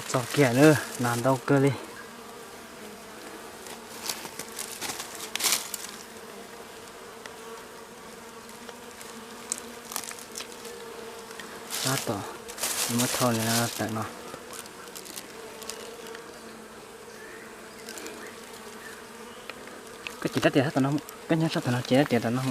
Txog kiag lawm, nas ntau kawg li. Tab tom muab thau li no tawm no. Koj ces rab riam sab tom no, koj nyob sab tom no ces rab riam tom no.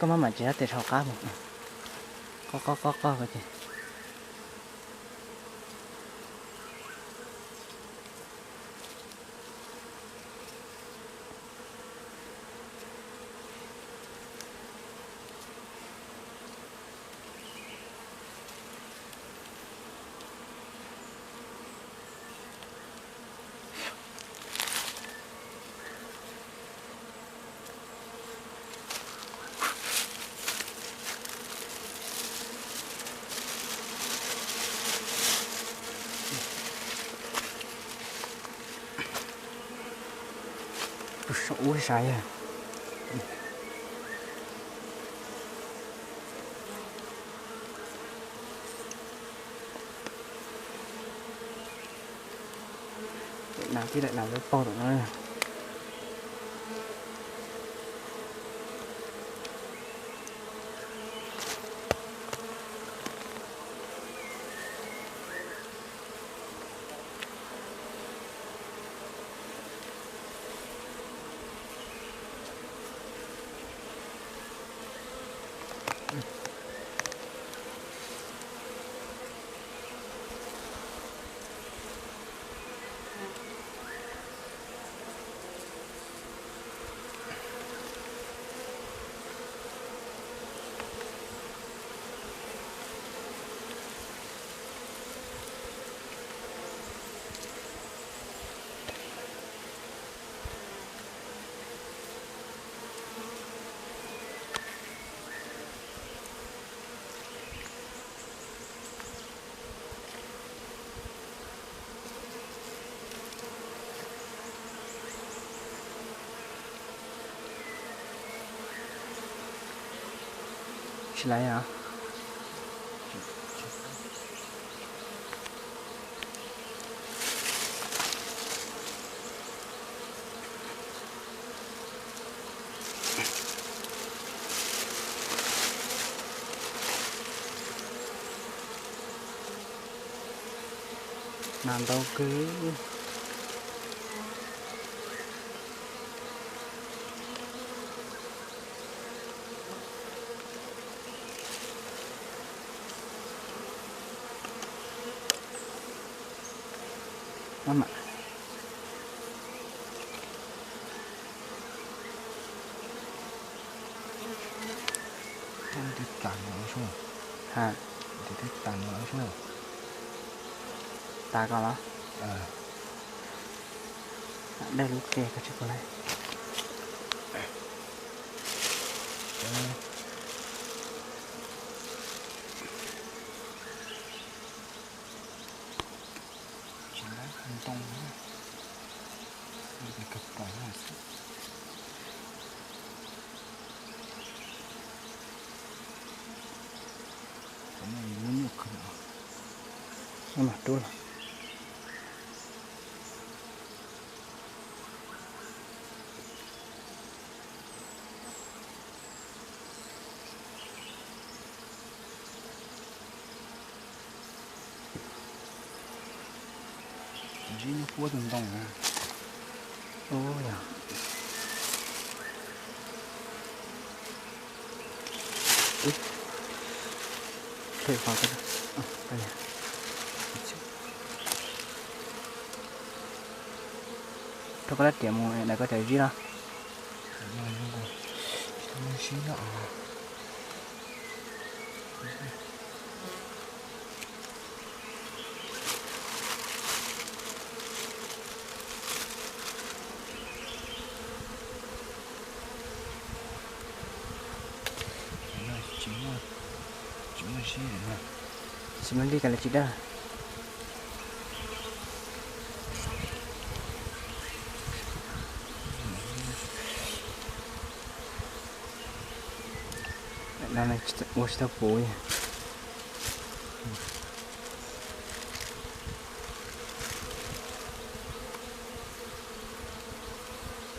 Koj maj mam tsis hab tes sau qab mus. Qoj qoj qoj qoj ko ces. Ub, saib yog nas tib daim nas lawv paug tom no. Tsis laiv os. Nas ntau kawg. Twb tas no lawm sub. Ha, twb tas no lawm sub. Tas ko los? Dawj lub qe ko tsis pom lawm. Tsis laiv ntoo, kawg pom xwb. Mas rub los. Ntsib nyuag puab tus ntoo na. Ub, yog. Ib, phem qhov ko. Koj lab riam mus daim koj cov zib no. Tsis muaj li cas li tsis daj. No ua tsis tau puv li.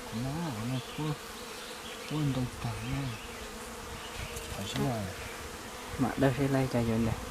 Kuv no, kuv no puab ntoo tag na. Mam dawj seb laib cas yuav ntag.